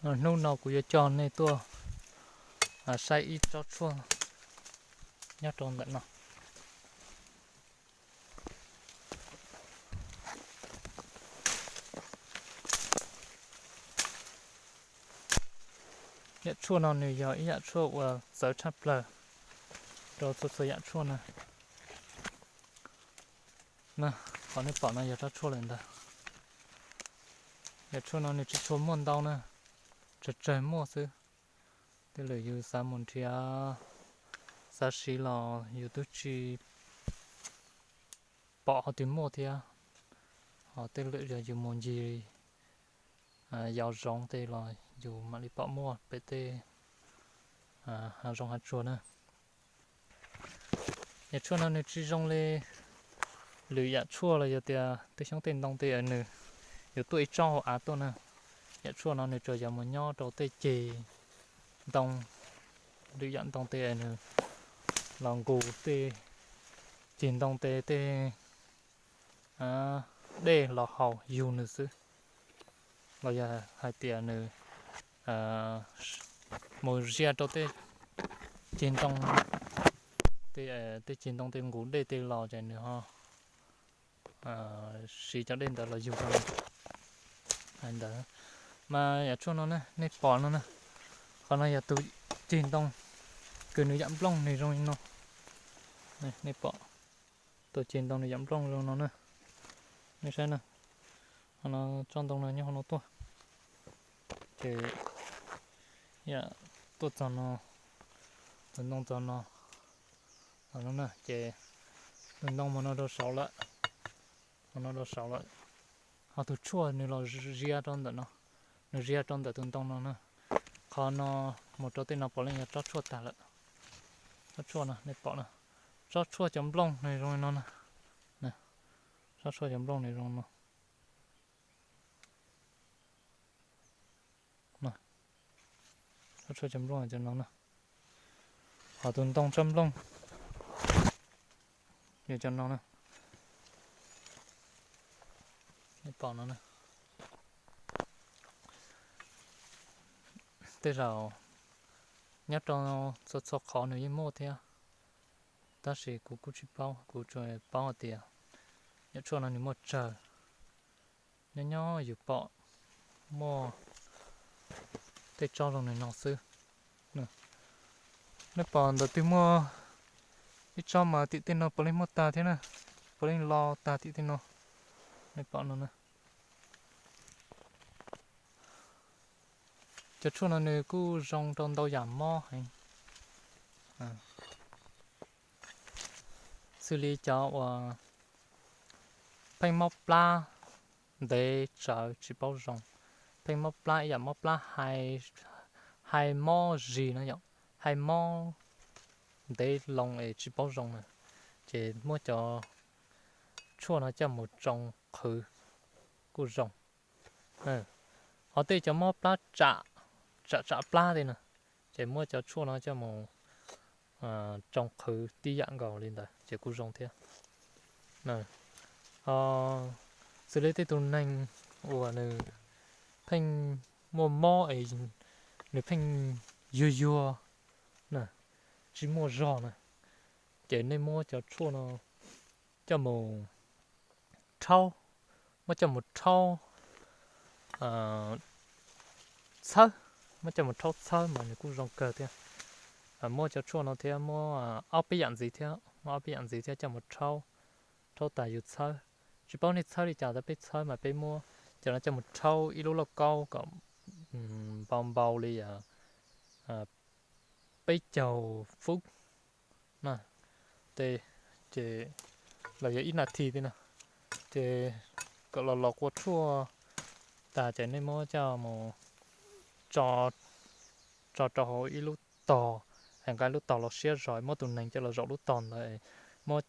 Hnub no kuv yuav coj nej tuaj saib ib tsob tshuaj nyob rau ntawm no. Yam tshuaj no nws yog ib yam tshuaj uas txawv tshaj plaws rau txhua txhua yam tshuaj na. Qhov nej pom no yog tsob tshuaj lawm ntag. Yam tshuaj no nws tsis tshua muaj ntau na, tsawg tsawg muaj xwb. Tej lwm yus xav mus nrhiav, xav siv los yus twb tsis pom qhov twg muaj thiab. Ho tej lwm yog yus mus ncig yos zoov tej los yus mam li pom muaj pem tej hav zoov hav tsuag na. Yam tshuaj no nws tsis zoo li lwm yam tshuaj los yog tias tej xyoob tej ntoo tej nws yuav tuaj ib tsob hauv av tuaj na. Yam tshuaj no nws tsuas yog mus nyob rau tej ceg ntoo, lwm yam ntoo tej nws los nqus tej ceg ntoo tej tej dej los haus yug nws xwb. Los yog hais tias nws mus zia rau tej ceg ntoo, tej ceg ntoo tej nqus dej tej los ces nws ho siv cov dej ntawd los yug rau ntawd. Mas yam tshuaj no na, nej pom no na, qhov no yog tus ceg ntoo kws nws yam nplooj nws zoo li no. Nej pom tus ceg ntoo nws yam nplooj zoo no na. Nej saib na, qhov no tsob ntoo no nyob hauv no tuaj, ces yam tuaj txog no, tus ntoo txog no, no na, ces tus ntoo mus no rau saud lawm, mus no rau saud lawm. Ho tus tshuaj nws los zia rau ntawm no, nws zia rau ntawm tus ntoo no na. Qhov no mus rau tej no puav leej yog tsob tshuaj tag lawm. Tsob tshuaj no nej pom na, tsob tshuaj cov nplooj nws zoo li no na. Tsob tshuaj cov nplooj nws zoo no. Tsob tshuaj cov nplooj cov no na. Ho tus ntoo tsob nplooj yog cov no na. Nej pom no na. Tej zaum nyob rau txhua txhua qhov nws yeej muaj thiab, tab sis kuv kuj tsis paub, kuv tsuas paub hais tias yam tshuaj no nws muaj tsawg, nyob nyob yus pom muaj tej tsob zoo li no xwb. Nej pom ntawm twg muaj ib tsob mas tim tej no puav leej muaj tag thiab na, puav leej lo tag tim tej no. Nej pom no na. Cov tshuaj no nws kuj zoo rau ntau yam mob heev, xws li cov uas pheej mob plab ntev tsawv tsis paub zoo, pheej mob plab ib yam mob plab hais mob zis no yom, hais mob ntev loo es tsis paub zoo na, ces muab cov tshuaj no coj mus tsoo qhwv kuj zoo. Ho tej cov mob plab tsam, tsam tsam plab tej na, ces muab cov tshuaj no coj mus tsoo qhwv tib yam nkaus li ntawd ces kuj zoo thiab. Ho xws li tej tus neeg uas nws pheej muaj mob es nws pheej yuag yuag na, tsis muaj zog na, ces nej muab cov tshuaj no coj mus rhaub, muab coj mus rhaub txhawb, muab coj mus rhaub txhawb mas nws kuj zoo kawg thiab. Muab cov tshuaj no thiab muab ob peb yam ntxiv thiab, muab ob peb yam ntxiv thiab coj mus rhaub, rhaub tas yus txhawb. Tsis paub nej txhawb li cas, tab peb txhawb mas peb muab cov no coj mus rhaub ib lub lauj kaub kom npau npau li peb caug fub na, ces los yog ib nas this tej no, ces kom los los kua tshuaj tas ces nej muab coj mus tso rau hauv ib lub tog, es nqa lub tog los siab zog, muab tus neeg coj los zaum lub tog ntawd, muab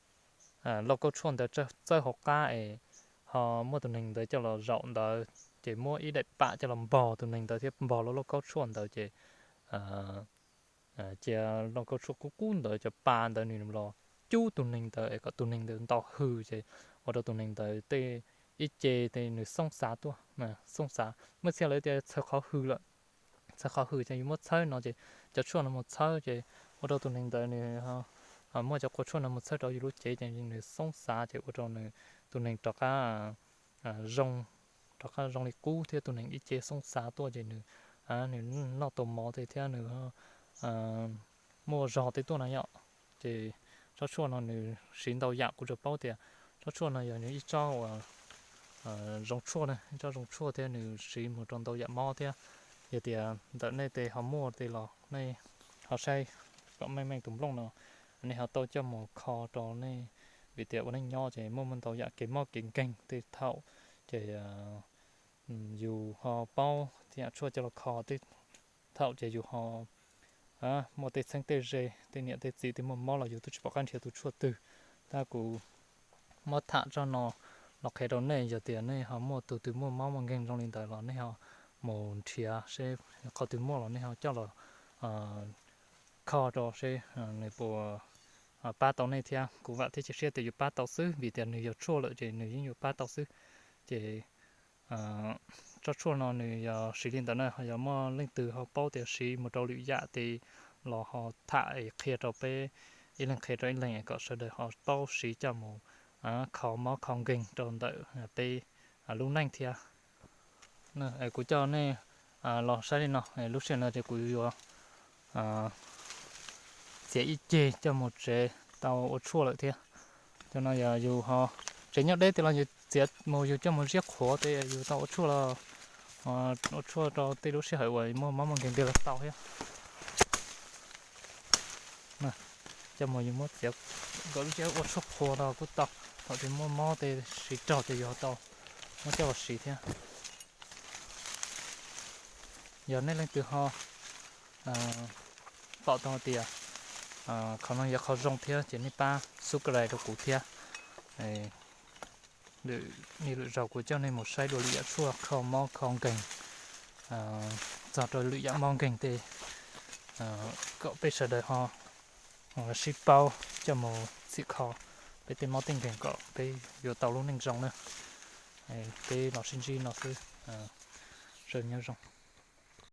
lauj kaub tshuaj ntawd txawb hauv qab es ho muab tus neeg ntawd coj los zaum ntawd, ces muab ib daim pam coj los npog tus neeg ntawd thiab npog lauj kaub tshuaj ntawd ces cia lauj kaub tshuaj kub kub ntawd cov pa ntawd nws los cub tus neeg ntawd es kom tus neeg ntawd nto hws ces ua rau tus neeg ntawd tej ib ce tej nws xoob xav tuaj, xoob xav. Muaj txhia lawv tias txhawv qhov hws lawm, txhawb qhov hwm ces yus muab txhawb no ces cov tshuaj no mus txhawb ces ua rau tus neeg ntawd nws muaj cov qhua tshuaj no mus txhawb rau yus lub cev ces nws xoob xav ces ua rau nws, tus neeg rov qab zoo, rov qab zoo li qub thiab tus neeg ib ce xoob xav tuaj ces nws, nws noj tau mov tej thiab nws muaj zog tej tuaj na yom. Ces tsob tshuaj no nws siv ntau yam, kuv tsuas paub tias tsob tshuaj no yog nws ib tsob uas zoo tshuaj na, ib tsob zoo tshuaj thiab nws siv mus rau ntau yam mob thiab. Yog tias ntawm nej tej ho muaj tej los nej ho saib kom meej meej tus nplooj no, nej ho tau coj mus kho rau nej, vim tias ua neej nyob ces muaj muaj ntau yam kev mob kev nkeeg tej thaum ces yus ho paub tej yam tshuaj coj los kho tej thaum ces yus ho muaj tej txheeb tej ze, tej niam tej txiv twb muaj mob los yus twb tsis pom qab nrhiav tus tshuaj twg. Tab kuv muab tham tsob no los qhia rau nej, yog tias nej ho muaj tus twg muaj mob muaj nkeeg zoo li ntawd los nej ho mus nrhiav seb qhov twg muaj los nej ho coj los kho rau seb nws puas pab tau nej thiab. Kuv vam thiab cia siab tias yuav pab tau xwb, vim tias nws yog tshuaj lawm ces nws yeej yuav pab tau xwb. Ces tsob tshuaj no nws yog siv li ntawd na, ho yog muaj leej twg ho paub tias siv mus rau lwm yam ces los ho tham es qhia rau peb, ib leeg qhia rau ib leeg kom sawv daws ho paub siv coj mus kho mob kho nkeeg rau ntawm peb lub neej thiab. Kuv coj nej los saib li no, lub sij hawm no ces kuv yuav txiav ib ceg coj mus tsev tau ua tshuaj lawm thiab. Cov no yog yus ho tsev nyob deb tiag los yus txiav mus yus coj mus ziab qhuav ces yus tau ua tshuaj los ua tshuaj rau tej lub sij hawm uas muaj mob muaj nkeeg tiag los tau thiab. Coj mus yus muab txiav kom lub ziab ua tshuaj qhuav los kuj tau, thaum twg muaj mob tej siv raug ces yus ho tau muab coj los siv thiab. Yog nej leej twg ho pom tau tias qhov no yog qhov zoo thiab ces nej pab subscribe rau kuv thiab. Lwm niaj lwm zaus kuv coj nej mus saib dua lwm yam tshuaj kho mob kho nkeeg, txog rau lwm yam mob nkeeg tej, kom peb sawv daws ho sib paub coj mus txhim kho peb tej mob tej nkeeg kom peb yuav tau lub neej zoo na. Peb los sib ntsib no xwb, sawv daws nyob zoo.